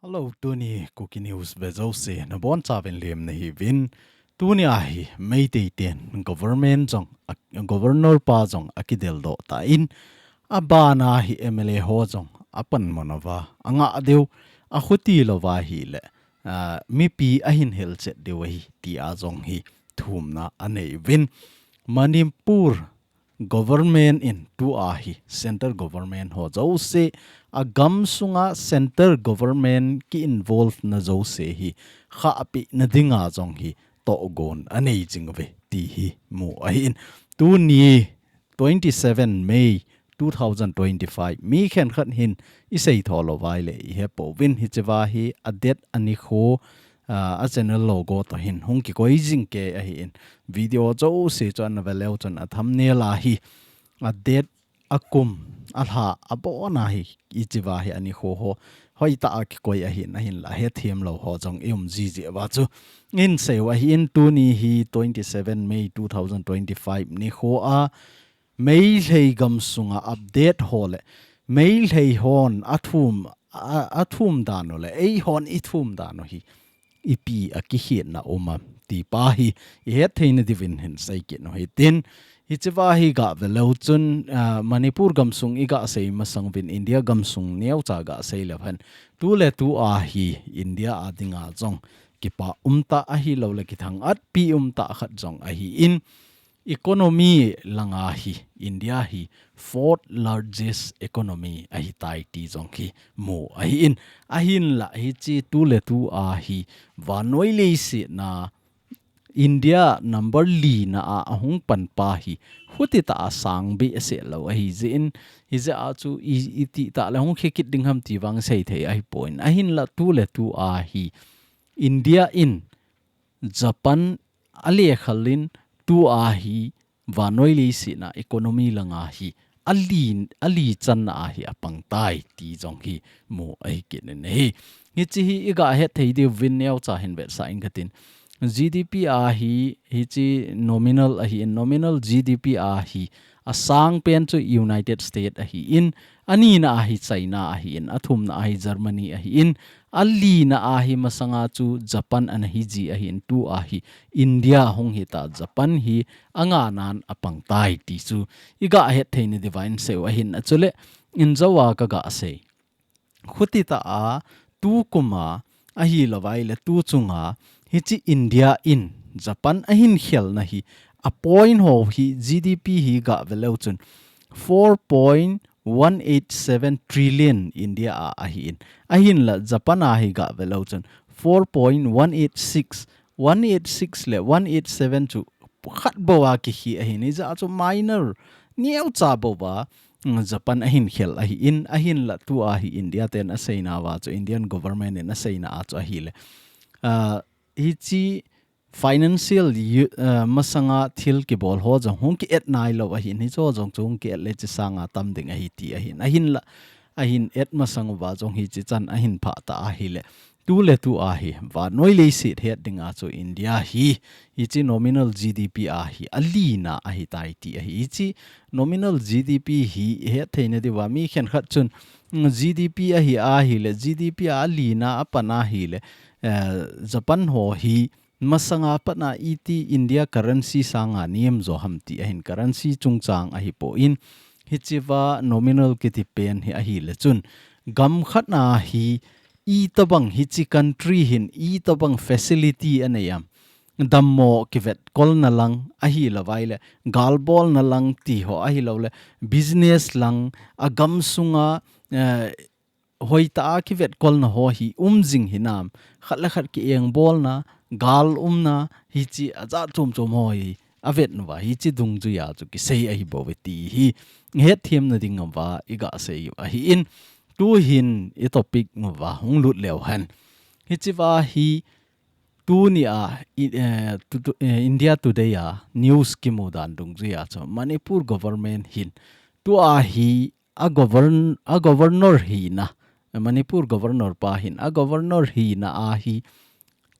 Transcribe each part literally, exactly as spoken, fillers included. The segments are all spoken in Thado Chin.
Hello, tuni Kuki News ve jouse nabonchauvin lemna hiuvin. Tuni ahi Meitei ten government jong, a, governor pa jong akideldoh tan, abana hi M L A ho jong apanmun uva, angah diu, akhuti louva ahile, a, mipi ahin hilchet diu ahi, tia jong hi thumna anei uvin. Manipur government in tua hi central government ho jouse, agam sunga central government ki involve na jouse hi khahpeh na dinga jong hi tohgon anei jing uve ti hi mu ahin. Tuni twenty seven May two thousand twenty five, mi khenkhat hin isei tho lou uva ahile ihe pouvin, hichea hi a date anikho, a, a channel logo toh hin hung kikoi jing kei ahin. Video jouse chu ana ve leu chun a thumbnail a hi a date, a kum, a lha, abona hi, hichea hi anikho ho hoitah a kikoi ahin, ahinla hethem lou ho jong i um jiji uva chu insei u ahin. Tuni hi twenty seven May two thousand twenty five nikho a Meitei gam sunga update ho le Meitei hon athum, a, athum dan u le eihon ithum dan u hi ipi a kikhetna um am ti pa hi ihet theina diuvin hin sei kit u hitin. Hichea hi gah ve leu chun, a, Manipur gam sung i gah sei masang uvin India gam sung neocha gah sei leu hen. Tu le tu a hi India a dinga jong kipa umtah ahilou le kithang-atpi umtah khat jong ahin. Economy langa hi India hi fourth largest economy ahitai ti jong hi mu ahin. Ahinla hiche tu le tu a hi vannoi leiset a India number li na a ahung pan pa hi hutitah a sang behseh lou ahi jeh in, hijeh a chu i, itih tah le hung khe kit ding ham ti vang sei thei ahipon. Ahinla tu le tu a hi India in Japan a lekhal in tu a hi vannoi leiset a economy langa hi ali, ali channa a hi apangtai ti jong hi mu ahi kit in ahi. Hiche hi i gah het thei diuvin neocha hin vetsah inge katin. G D P a hi, hiche nominal ahin, nominal G D P a hi asang pen chu United States ahin, anina a hi China ahin, athumna a hi Germany ahin, alina a hi masanga chu Japan ana hiji ahin, tu a hi India hung hita, Japan hi anga nan apangtai ti chu i gah het theina diuva insei u ahin. Achule, injou a ka gah sei, khutitah a, tu kum a, ahilou vai le tu chung a, hiche India in Japan ahin khelna hi, a point ho hi G D P hi gah ve leu chun four point one eight seven trillion India a ahin. Ahinla Japan a hi gah ve leu chun four point one eight six, one eight six le one eight seven chu khat bou a kikhe ahin, hijeh a chu minor neocha bou a, mm, Japan ahin khel ahin, ahinla tu a hi India ten aseina uva chu, Indian government in aseina a chu ahile, a, hiche financial u-, a, masanga thil kibol ho jong hung ki-et nailou ahin, hiche ho jong chu hung ki-et le hiche sanga tam ding ahi ti ahin. Ahinla, ahin et masang uva jong hiche chan ahin phah ta ahile, tu le tu a hi vannoi leiset het dinga chu India hi, hiche nominal G D P a hi alina ahitai ti ahi. Hiche nominal G D P hi het theina diuva mi khenkhat chun, mm, G D P ahi ahile, G D P a alina apan ahile, eh, Japan ho hi masanga pat a iti India currency sanga nem jo ham ti ahin, currency chungchang ahipon, hichea nominal kiti pen hi ahile chun, gam khat a hi itobang hiche country hin itobang facility anei am, dammo kivetkolna lang ahilou vai le, galbolna lang ti ho ahilou le, business lang, agam sunga, eh, hoitah a kivetkolna ho hi um jing hinam, khat le khat ki-engbolna, gal umna, hiche ajat chom chom ho hi avet uva, hiche dungjuia chu kisei ahibouve ti hi hetthemna dinguva i gah sei u ahin, tu hin i topic uva hung lut leu hen. Hichea hi tunia, i, eh, tu, tu, eh, India Today a news kimu dan dungjuia chu Manipur government hin tua hi a govern-, a governor hina, Manipur governor pa hin a governor hina a hi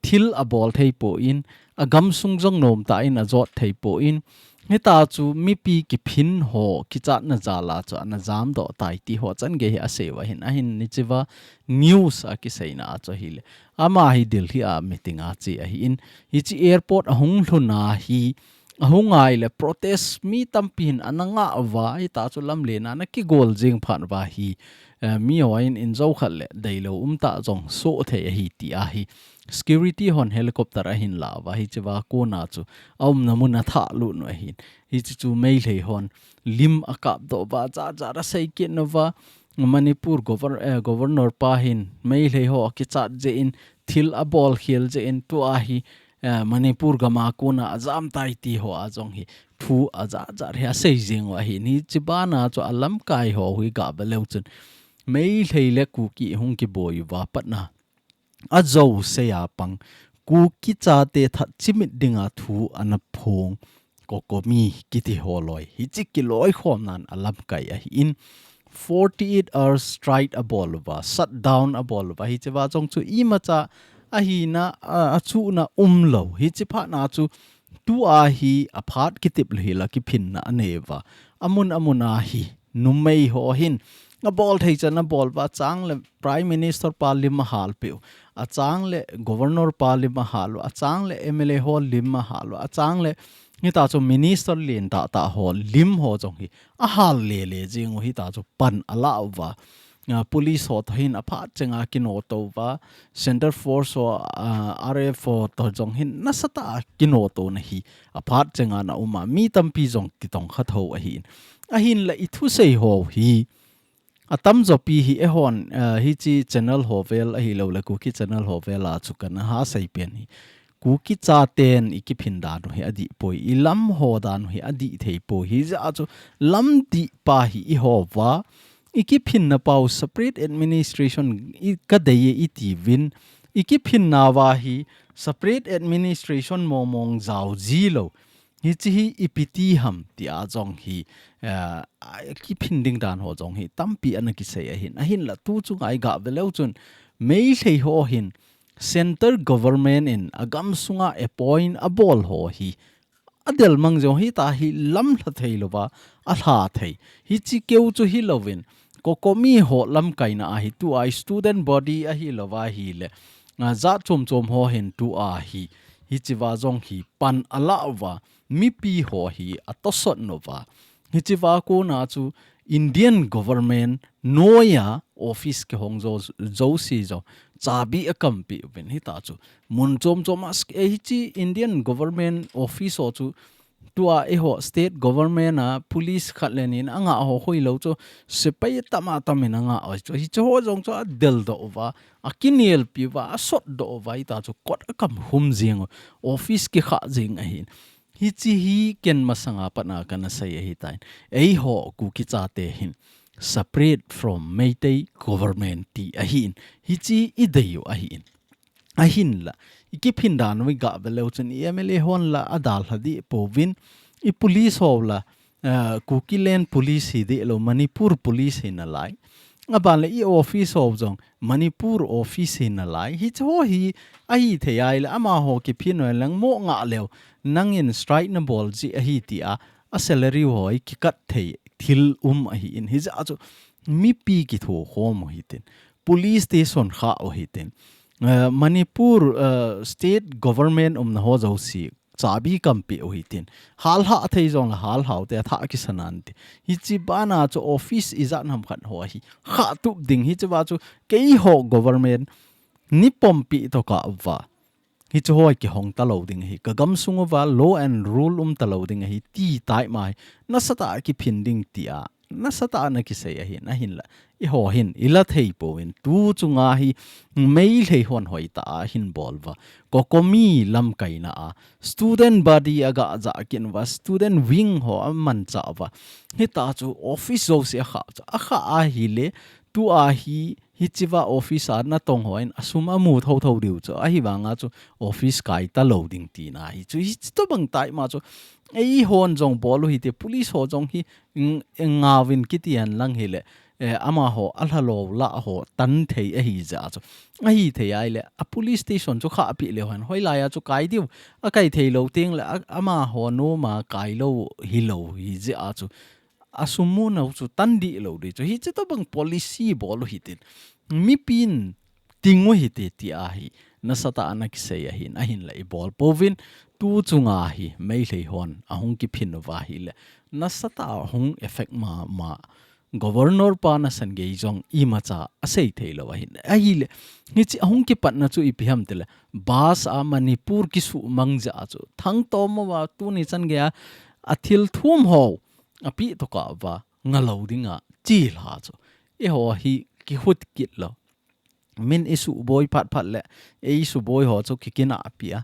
thil abol thei pon, agam sung jong nomtah in ajot thei pon, Hita chu mipi kiphin ho kichatna jal a chu ana jamdoh tai ti ho chan gei hi asei uva ahin, ahin hichea news a kiseina a chu ahile, ama hi Delhi a meeting a che ahin, hiche airport ahung lhun a hi, ahung a ahile protest mi tampi hin ana ngah uva, hita chu lamlen a ana kigol jing phat uva hi, eh, mi hon in jou khat le deilou um tah jong soh thei ahi ti ahi. Security hon helicopter ahin la uva, hichea kona chu aumna mun athah lut u ahin. Hiche chu Meitei hon lim akap doh uva, jat jat asei kit uva, Manipur govern-, eh, governor pa hin Meitei ho akichat jeh in, thil abol khel jeh in, tua hi, eh, Manipur gam a kona ajam tai ti ho a jong hi thu ajat jat hi asei jing u ahin. Hiche bana chu alamkai ho hi gah ve leu chun Meitei le Kuki hung kiboi uva patna ajouse a pang Kuki chate that chimit dinga thu ana phong COCOMI kiti ho loi. Hiche kiloikhomnan alamkai ahin, forty-eight hours strike abol uva, shutdown abol uva. Hichea jong chu imacha ahina, a, achuhna umlou. Hiche phatna chu tua hi aphat kitep lou hila kiphinna anei uva. Amun amun a hi numei ho hin abol thei chan abol uva, achang le Prime Minister pa lim ahal peh u, achang le Governor pa lim ahal u, achang le M L A ho lim ahal u, achang le hita chu Minister lentah tah ho lim ho jong hi ahal lele jing u, hita chu pan ala uva. Ah, police ho toh hin aphat chenga kinoto uva, Centre Force ho, ah, R A F ho toh jong hin nasatah a kinotona hi aphat chenga ana um a, mi tampi jong kitongkha tho ahin. Ahinla ithusei ho hi atamjo pi hi eihon, ah, hiche channel ho vel ahilou le Kuki channel ho vel a chu kana hasei pen hi, Kuki chaten ikiphin dan u hi adih poi, ilam ho dan u hi adih thei poi. Hijeh a chu lam dih pa hi eiho uva, ikiphinna pau separate administration i, kadei e iti uvin, ikiphinna uva hi separate administration mong mong jao jilou. Hiche hi ipi ti ham tia jong hi, eh, a, kiphin ding dan ho jong hi tampi ana kisei ahin. Ahinla tu chunga igah ve leu chun Meitei ho hin Centre Government in agam sunga appoint abol ho hi adel mang jong hita hi lamlha thei louva, alha thei. Hiche keu chu hilouvin, COCOMI ho lamkaina a hi tua student body ahilouva ahile, ah, jat chom chom ho hin tua hi, hichea jong hi pan ala uva, mipi ho hi atosot uva. Hichea kona chu Indian government noiya office kihong jo, jouse jong chabi akampi uvin hita chu. Mun chom chom a, eh, hiche Indian government office ho chu tua eiho state government a police khat le ni in angah ho hoilou chu sepai tam a tam in angah u chu. Hiche ho jong chu adeldoh uva, akinelpi uva, asotdoh uva, hita chu kot akam hum jing u, office kikha jing ahin. Hiche hi ken masanga patna kana sei ahitan. Eiho Kuki chate hin separate from Meitei government ti ahin. Hiche idei u ahin. Ahinla, ikiphin dan u igah ve leu chun i M L A hon la adalha deh pouvin, i police ho la, eh, Kuki land police hi deh lou, Manipur police hi nalai. Aban le i office ho jong Manipur office hi nalai. Hiche ho hi ahithei ahile amaho kiphin u lang mo ngah leu, nangin strike nabol jeh ahi tia, a salary ho hi kikat thei thil um ahin. Hijeh a chu mipi kithokhom u hitin, police station kha u hitin, eh, Manipur, eh, state government umna ho jouse chabi kampeh u hitin, halhah thei jongle halhau te, athah kisa nante. Hiche bana chu office ijat ham khat ho hi khahtup ding, hichea chu keiho government ni pompi toh kah uva, hiche ho hi kihong talou ding ahi, kagam sung uva law and rule um talou ding ahi ti taima hi nasatah a kiphin ding tia nasatah a ana kisei ahin. Ahinla, eiho hin ila thei pouvin, tu chunga hi Meitei hon hoitah a ahin bol uva, COCOMI lamkaina a student body agah jah kit uva, student wing ho amanchah uva, hita chu office jouse akha chu, akha ahile, tua hi hichea office a natong hon asum amu thotho diu chu, ahivanga chu office kai talou ding tina hi chu. Hiche tobang taima chu eihon jong bol u hite, police ho jong hi, ng-, ngauvin kiti hen lang hile, eh, amaho alhalou lah ho tan thei ahi jeh chu, ahi thei ahile a police station chu khahpeh leu hen, hoilai a chu kai diu, akai thei lou teng le a, amaho nom a kai lou hilou hi jeh chu, asum muna u chu tan dih lou ding chu, hiche tobang policy bol u hitin, mipin ting u hite ti ahi, nasatah a ana kisei ahin, ahinla ibol pouvin, tu chunga hi Meitei hon ahung kiphin uva ahile, nasatah a hung effect mama, Governor pa nasan gei jong imacha asei thei lou ahin. Ahile, hiche ahung kipatna chu ipi ham tile, bus a Manipur kisuhmang jeh chu, thangtom uva tuni chan gei a, athil thum ho apeh tokah uva, ngalou dinga chilha chu, eiho hi kihut kit lou. Min isuhboi phat phat le, eisuboi ho chu kikinahpi a.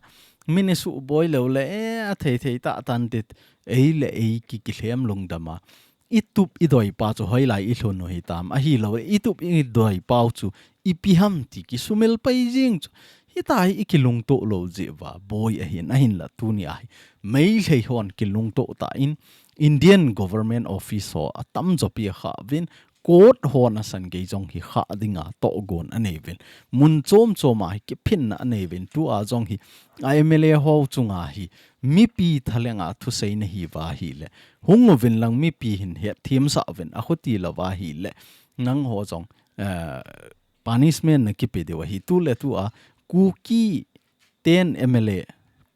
Min isuhboi lou le, eh, athei thei tah tan tit, ei le ei ki, kilhem lungdam a. Itup idoi pa chu hoilai ilhun u hitam, ahilou le, itup idoi pau chu ipi ham ti kisumil pai jing chu, hitia hi ikilungto lou jeh uva boi ahin, ahinla tuni a hi Meitei hon kilungto tah in, Indian Government Office ho atamjo pi akhah uvin, court ho nasan gei jong hi khah dinga tohgon anei uvin, mun chom chom a hi kiphinna anei uvin, tua jong hi a M L A ho chunga hi mipi thalhenga thusei nahi uva ahile, hung uvin lang mipi hin hetthem sah uvin, akhuti lou uva ahile, nangho jong, eh, punishment nakipe diu ahi, tuletua Kuki ten M L A,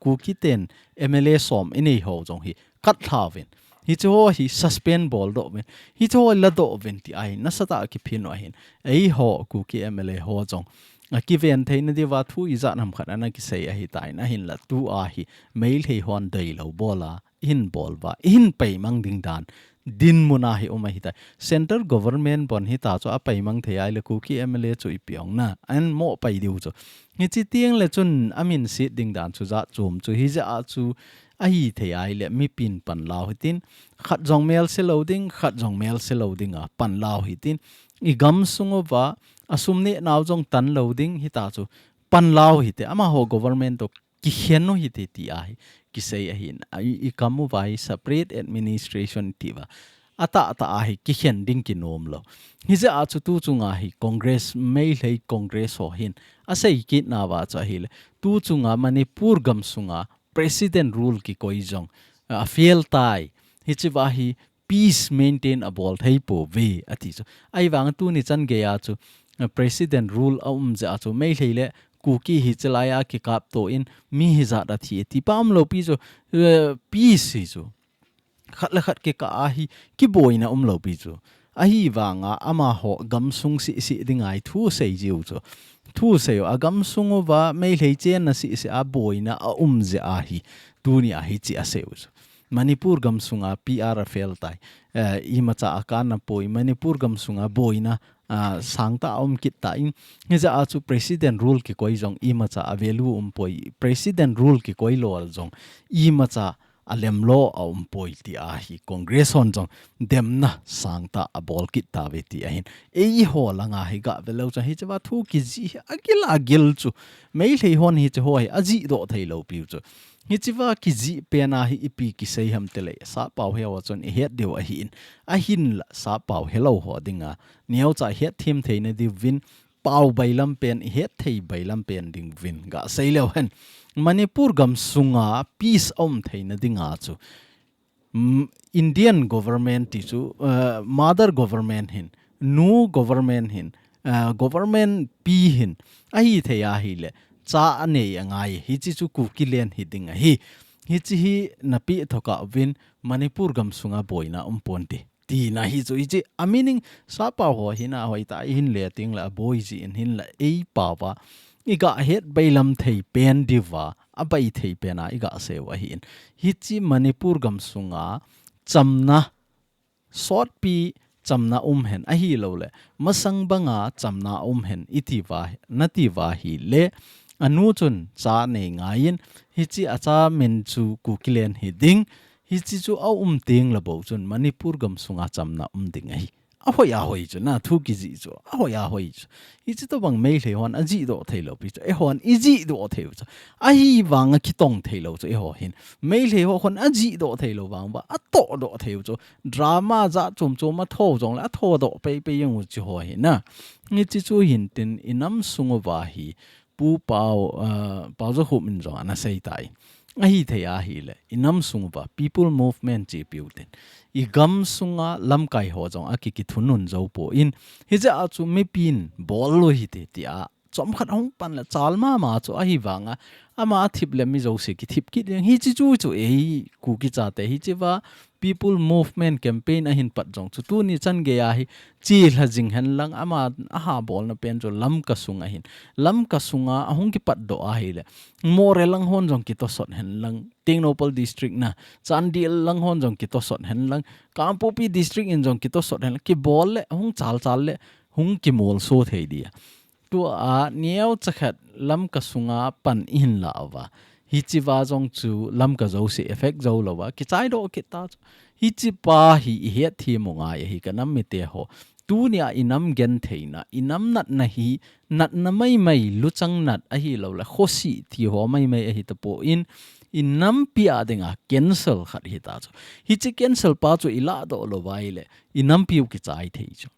Kuki ten M L A som inei ho jong hi katlha uvin, hiche ho hi suspend boldoh uvin, hiche ho ladoh uvin ti ahi, nasatah a kiphin u ahin. Eiho Kuki M L A ho jong akiven theina diuva thu ijat ham khat ana kisei ahitan, ahinla tua hi Meitei hon deilou bol a ihin bol uva, ihin peimang ding dan dinmun a hi um ahitai. Central Government bon hita chu apeimang thei ahile Kuki M L A chu ipi ong na, ahin mo pai diu chu. Hiche teng le chun amin set ding dan chu jat chom chu, hijeh a chu ahi thei ahile mipin panla u hitin, khat jong melse lou ding, khat jong melse lou dinga panla u hitin, igamsung uva asum neh nau jong tan lou ding, hita chu panla u hite, amaho government toh kikhen u hite ti ahi, kisei ahin, a, i, ikam uva hi separate administration iti uva, atahtah a hi kikhen ding kinom lou. Hijeh a chu tu chunga hi Congress, Meitei Congress ho hin asei kit nauva chu ahile, tu chunga Manipur gamsunga President rule kikoi jong, a, fail tai. Hiche uva hi peace maintain abol thei pouve, ati chu. Ahivang tuni chan gei a chu, eh, President rule aum jeh a chu, Meitei le Kuki hi chelai a kikapto in, mi hijat athi, ati pa umlou pi chu, eh, peace hi chu. Khat le khat kikah a hi, kiboina umlou pi chu. Ahivanga amaho gamsung sisi dinga hi thu sei jiu chu. Thu sei u, agamsung uva, Meitei chenna sisi a boina aum jeh a hi, tuni a hiche asei u chu. Manipur gamsunga P R afail tai. Eh, imacha akanna poi, Manipur gamsunga boina, ah, sangtah aum kit tan. Hijeh a chu President rule kikoi jong imacha avalue umpoi. President rule kikoi lou jong imacha alemlo aum poi ti ahi. Congress hon jong demna sangtah abol kit tauve ti ahin. Eiho langa hi gah ve leu chun hiche uva thu kijih hi agil agil chu. Meitei hon hiche ho hi ajih doh thei lou piu chu. Hiche uva kijih pen a hi ipi kisei ham tile, sappao he ho chun ihet diu ahin. Ahinla sappao helou ho dinga neocha hetthem theina diuvin, pao bailam pen, ihet thei bailam pen ding uvin gasei leu hen. Manipur gamsunga peace aum theina dinga chu, mm, Indian government ti chu, eh, mother government hin, nu government hin, eh, government pi hin, ahi thei ahile, cha anei angai, hiche chu Kuki land hi ding ahi. Hiche hi napeh thokah uvin, Manipur gamsunga boina um ponte. Tina hi chu, hiche, a meaning, sappao ho hina hoitah a ihin le teng le aboi jin hinla eipao va igah het bailam thei pen diuva, abai thei pen a igah sei u ahin. Hiche Manipur gamsunga chamna, sotpi chamna um hen ahilou le, masang banga chamna um hen iti uva, nati uva ahile, anu chun cha nei ngaiyin, hiche acha min chu Kuki land hi ding, hiche chu aum teng le bou chun Manipur gamsunga chamna um ding ahi. ahoi ahoi chu na, thu kijih chu ahoi ahoi chu. Hichi tobang Meitei hon ajih doh thei lou pi chu, eihon ijih doh thei u chu. Ahivanga kitong thei lou chu eiho hin. Meitei ho hon ajih doh thei lou vang uva, atoh doh thei u chu. Drama jat chom chom atho jongle atho doh pei pei jeng u chu ho hi na. Hichi chu hin tin i nam sung uva hi Pu Pau, ah, Pau Za Khup in jong ana sei tai. Ahithei ahile, i nam sung uva People Movement chi piu tin. I gam sunga lamkai ho jong aki kithunun jou poi. Hijeh a chu mipin bol lou hite tia chomkhat ahung pan le chal mama chu ahivanga ama athip le mi jouse kithip kit jeng. Hichi chu chu ei Kuki chate hichi va People Movement Campaign ahin pat jong chu tuni chan geiya hi chilha jing hen lang ama aha bolna pen chu Lamka sung ahin. Lamka sunga ahung kipat doh ahile. Moreh lang hon jong kitosot hen lang. Tengnoupal District na. Chandel lang hon jong kitosot hen lang. Kangpokpi District in jong kitosot hen lang. Kibol le, hung chal chal le, hung kimolso thei dia. Tua neocha khat Lamka sunga pan ihin la uva. Hichi va jong chu Lamka jouse effect jou lou va. Kichai doh kit ta chu. Hichi pa hi ihet thei mo ngai ahi ka nam mite ho. Tunia i nam gentheina, i nam natna hi, natna maimai, luchang nat ahilou le, khosi thi ho maimai ahi tapon, i nampi a dinga cancer khat hi ta chu. Hichi cancer pa chu i la doh lou va ahile, i nampi u kichai thei chu.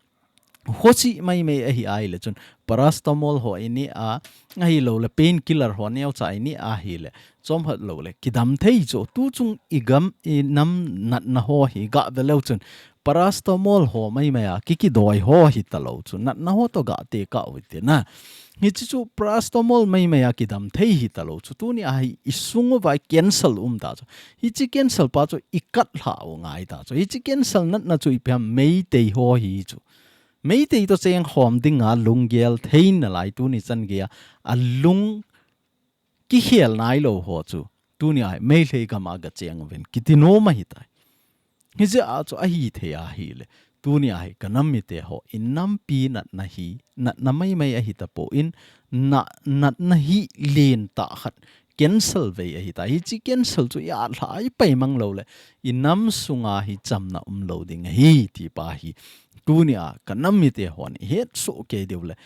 Khosi maimai ahi ahile chun paracetamol ho i ne a, ahilou le painkiller ho neocha i ne ahile, chomkhat lou le kidam thei chu. Tu chung i gam i nam natna ho hi ga ve leu chun paracetamol ho maimai a kiki doi ho hi ta lou chu. Natna ho to ga tekah u te na. Hichi chu paracetamol maimai a kidam thei hi ta lou chu. Tunia hi i sung uva cancer um ta chu. Hichi cancer pa chu i kat lha u ngai ta chu. Hichi cancer natna chu ipi ham Meitei ho hi chu. Meitei to cheng khom dinga lunggel theina lai tuni chan geiya a lung kikhel nai lou ho chu. Tunia hi Meitei gam a ga cheng uvin kiti nom ahi tai. Hijeh a chu ahithei ahile. Tunia hi ka nam mite ho i nampi natna hi, natna maimai ahi tapon, na, natna hi lentah khat cancer vei ahi ta. Hichi cancer chu i atlha a i paimang lou le, i nam sunga hi chamna um lou ding ahi ti pa hi. Tunia ka nam mite hon i hetsoh kei diu le,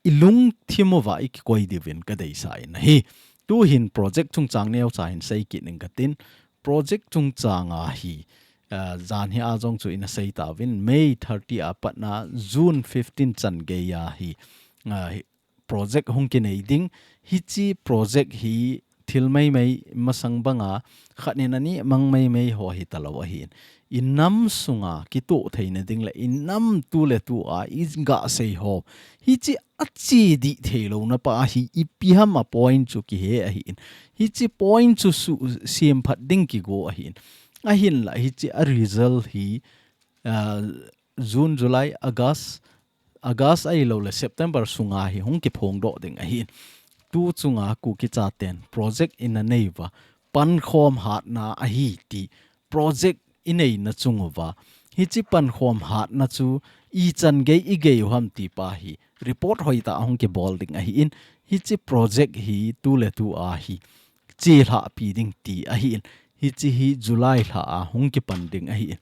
i lungthim uva i kikoi diuvin ka deisah in ahi. Tu hin project chungchang neocha hin sei kit ning ka tin. Project chungchang a hi, ah, jan hi a jong chu ina sei tauvin May thirty a patna June fifteen chan geiya hi, ah, hi project hung kinei ding. Hichi project hi thil maimai masang banga khat nin ani mang maimai ho hi ta lou ahin. I nam sunga kitoh theina ding le i nam tu le tu a i ga sei ho. Hichi achi dih thei louna pa hi ipi ham a point chu kihe ahin. Hichi point chu su, semphat ding kigo ahin. Ahinla hichi a result hi, ah, June, July, August, August ahilou le September sunga hi hung kiphong doh ding ahin. Tu chunga Kuki chaten project ina nei uva pankhom hatna ahi ti project i neina chung uva. Hichi pankhom hatna chu ichan gei i gei u ham ti pa hi report hoitah a hung kibol ding ahin. Hichi project hi tu le tu a hi chelhah pi ding ti ahin. Hichi hi July lha a hung kipan ding ahin.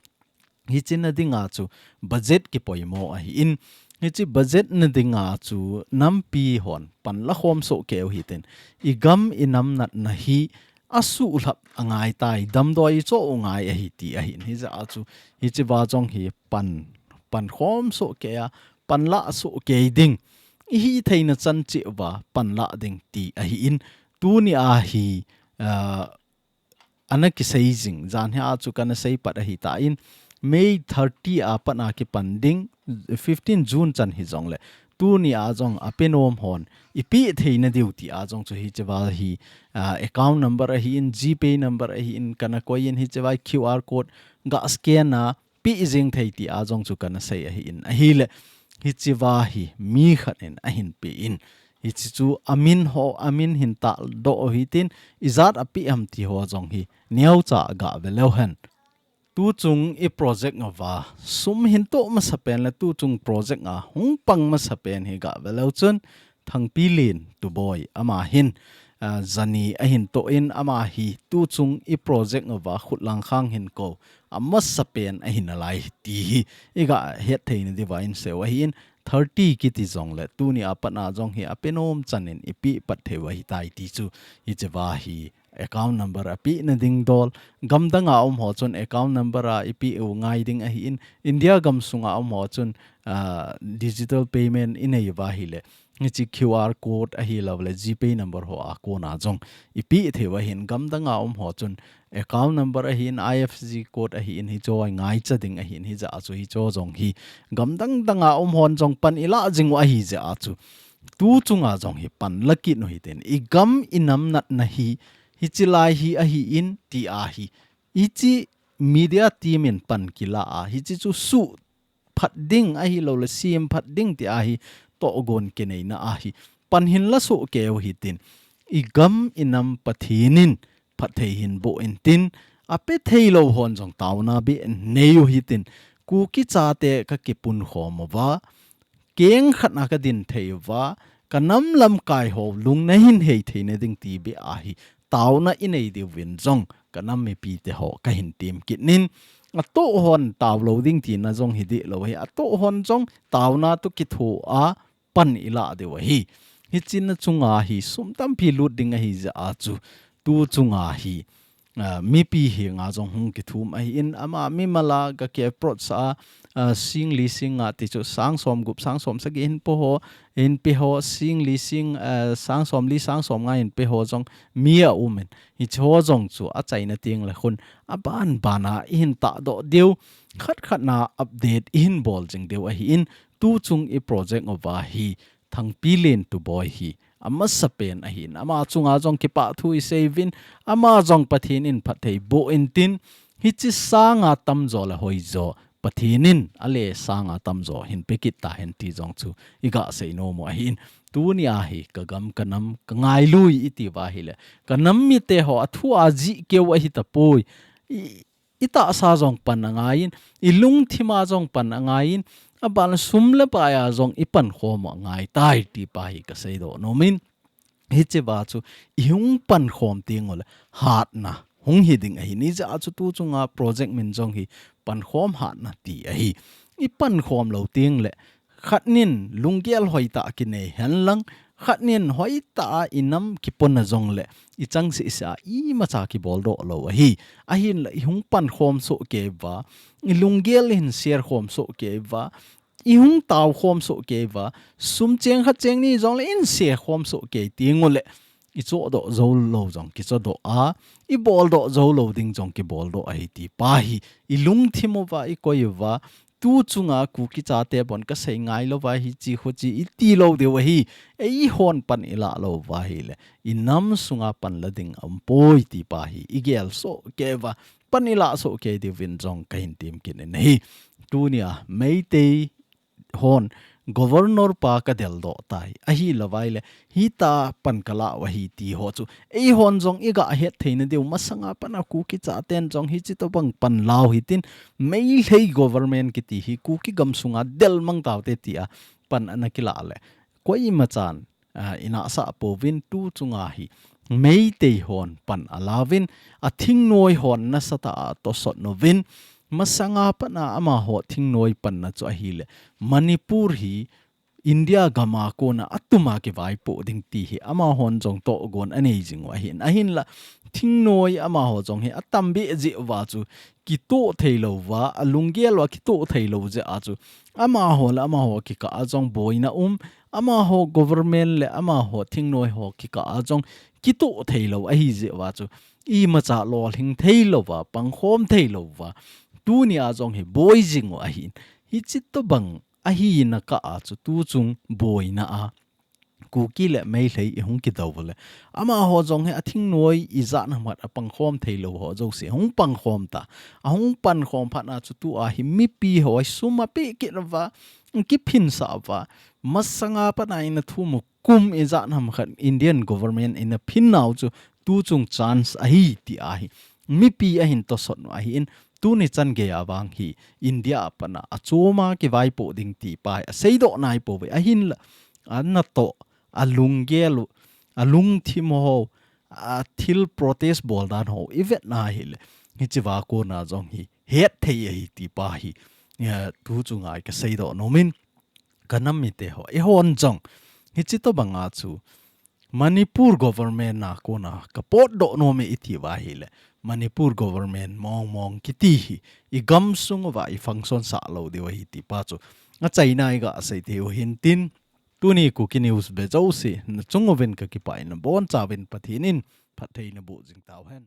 Hichi na dinga chu budget kipoimo ahin. Hichi budget na dinga chu nampi hon pan la khom soh kei u hitin. I gam i nam natna hi asuhlhap angai tai, damdoi i cho u ngai ahi ti ahin. Hijeh a chu hichi va jong hi pan, pan khom soh kei a, pan la soh kei ding. I hitheina chan cheh uva pan la ding ti ahin. Tunia hi, ah, ana kisei jing, jan hi a chu kana sei pat ahi tan, May thirty a pat a kipan ding, fifteen June chan hi jongle, tunia jong a penom hon, i pe theina diu ti a jong chu hichi va hi, ah, account number ahin, GPay number ahin, kana koi in hichi va Q R code ga scan a, pe jing thei ti a jong chu kana sei ahin. Ahile, hichi va hi mi khat in ahin pe in. Hichi chu amin ho, amin hin tahdoh u hitin, ijat a pe ham ti ho jong hi neocha ga ve leu hen. Tu chung i project uva sum hin toh masa pen le tu chung project a hung pang masa pen hi ga ve leu chun, Thangpi Len Tuboi ama hin, ah, jani ahin toh in ama hi tuchung i project uva khut lang khang hin ko. Amasapen ahi nalai ti hi. I ga het theina diuva in seiu ahin thirty kiti jongle tuni a pat a jong hi apenom chanin i peh pat theiu ahitai ti chu. Hichea hi account number a pehna ding dol. Gamdang a um ho chun account number a i peh u ngai ding ahin India gamsung a um ho chun, ah, digital payment i nei uva ahile. Hiche Q R code ahilouleh GPay number ho a kona jong i peh theiu ahin gamdang a um ho chun account number ahin I F S C code ahin hicho a ngaicha ding ahin hijeh a chu hicho jong hi gamdang dang a um hon jong pan i lah jing u ahijeh a chu tuchunga jong hi pan la kit u hitin i gam i nam natna hi hiche lai hi ahin ti ahi hiche media team in pan kila a hiche chu su phat ding ahilouleh sem phat ding ti ahi tohgon kineina ahi pan hin la soh kei u hitin i gam i nam Pathen in phatthei hin boh intin ape thei lou hon jong taona beh nei u hitin Kuki chate ka kipun khom uva keng khat a ka din thei uva ka nam lamkai ho lung na hin hei theina ding ti beh ahi taona i nei diuvin jong ka nam mipite ho ka hin tem kit nin atoh hon tao lou ding tina jong hi dih lou hi atoh hon jong taona toh kitho a pan i lah diu ahi. Hichea chunga hi sum tampi lut ding ahijeh a chu tuchunga hi, ah, mipi henga jong hung kithum ahin ama mimal a ka ke approach a, ah, sing li sing nga ti chu sang som gup sang som sagi hin pe ho, hin pe ho sing li sing, ah, sang som li sang som nga hin pe ho jong mi a um in. Hicho jong chu achaina tengle khun aban ban a i hin tahdoh diu khat khat na update i hin bol jing diu ahin tuchung i project uva hi Thangpi Lentuboi hi amasapen ahin ama chunga jong kipah thu i sei uvin ama jong Pathen in phatthei boh intin hiche sanga tamjo le hoijo Pathen in ale sanga tamjo hin pe kit tahen ti jong chu i ga sei nom u ahin tunia hi ka gam ka nam ka ngailui i ti uva ahile ka nam mite ho a thu a jih keu ahi tapoi i i tahsa jong pan angaiyin, i lungthim a jong pan angaiyin, aban sum le pai a jong i pan khom angaitai ti pa hi ka seidoh nom in. Hichea chu i hung pan khom teng ule hatna hung hi ding ahi. Hijeh a chu tuchunga project min jong hi pan khom hatna ti ahi. I pan khom lou tengle khat nin lunggel hoitah kinei henlang, khat nin hoitah a i nam kipona jongle i chang seh seh a imacha kiboldoh lou ahi. Ahinla i hung pan khom soh kei uva, i lunggel i hin share khom soh kei uva, i hung tao khom soh kei uva, sum cheng khat cheng ni jongle i hin share khom soh kei teng ule i chohdoh jou lou jong kichohdoh a, i boldoh jou lou ding jong kiboldoh ahi ti pa hi i lungthim uva i koi uva, tuchunga Kuki chate bon ka sei ngai lou uva hiche khuche i ti lou diu ahi. Eihon pan i lah lou uva ahile i nam sunga pan la ding aumpoi ti pa hi i gel soh kei uva pan i lah soh kei diuvin jong ka hin tem kit in ahi. Tunia Meitei hon Governor pa ka deldoh tai. Ahilouva ahile hita pan ka lah u ahi ti ho chu eihon jong i ga het theina diu masanga pan a Kuki chaten jong hiche tobang pan lau hitin Meitei government kiti hi Kuki gamsunga del mang taute tia pan ana kilah le koima chan, ah, i nahsah pouvin tuchunga hi Meitei hon pan alauvin a thingnoi hon nasatah a tosot uvin masanga pan a amaho thingnoi panna chu ahile Manipur hi India gama kona atuma kivaipoh ding ti hi amahon jong tohgon anei jing u ahin. Ahinla thingnoi amaho jong hi atam beh jeh uva chu kitoh thei louva, alunggel uva kitoh thei lou jeh a chu amaho le amaho kikah a jong boina um, amaho government le amaho thingnoi ho kikah a jong kitoh thei lou ahi jeh uva chu imacha lolhing thei louva, pangkhom thei louva tunia jong hi boi jing u ahin. Hiche tobang ahina kah a chu tuchung boina a Kuki le Meitei i hung kidou le amaho jong hi a thingnoi ijat ham khat a pangkhom thei lou ho jouse hung pangkhom ta. Ahung pankhom phat na chu tua hi mipi ho hi sum apeh kit uva, kiphinsah uva, masanga pat a ina thum u kum ijat ham khat Indian government ina phin nau chu tuchung chance ahi ti ahi. Mipi ahin tosot u ahin tuni chan gei a vang hi India a pat a achom a kivaipoh ding ti pa hi aseidoh nai pouve ahinla anatoh alunggel u alungthim ho, athil protest bol dan ho ivet na hile, hiche va kona jong hi hetthei ahi ti pa hi, eh, tu chunga kasei doh nom in, ka nam mite ho, eihon jong hiche tobanga chu Manipur government a kona kapot doh nom e iti uva ahile, Manipur government mong mong kiti hi igam sung uva i function sah lou diu ahi ti pa chu achaina iga sei thei u hintin, tuni Kuki News ve jouse nachung uvin kakipah in, nabonchauvin Pathen in phatthei naboh jing tauhen.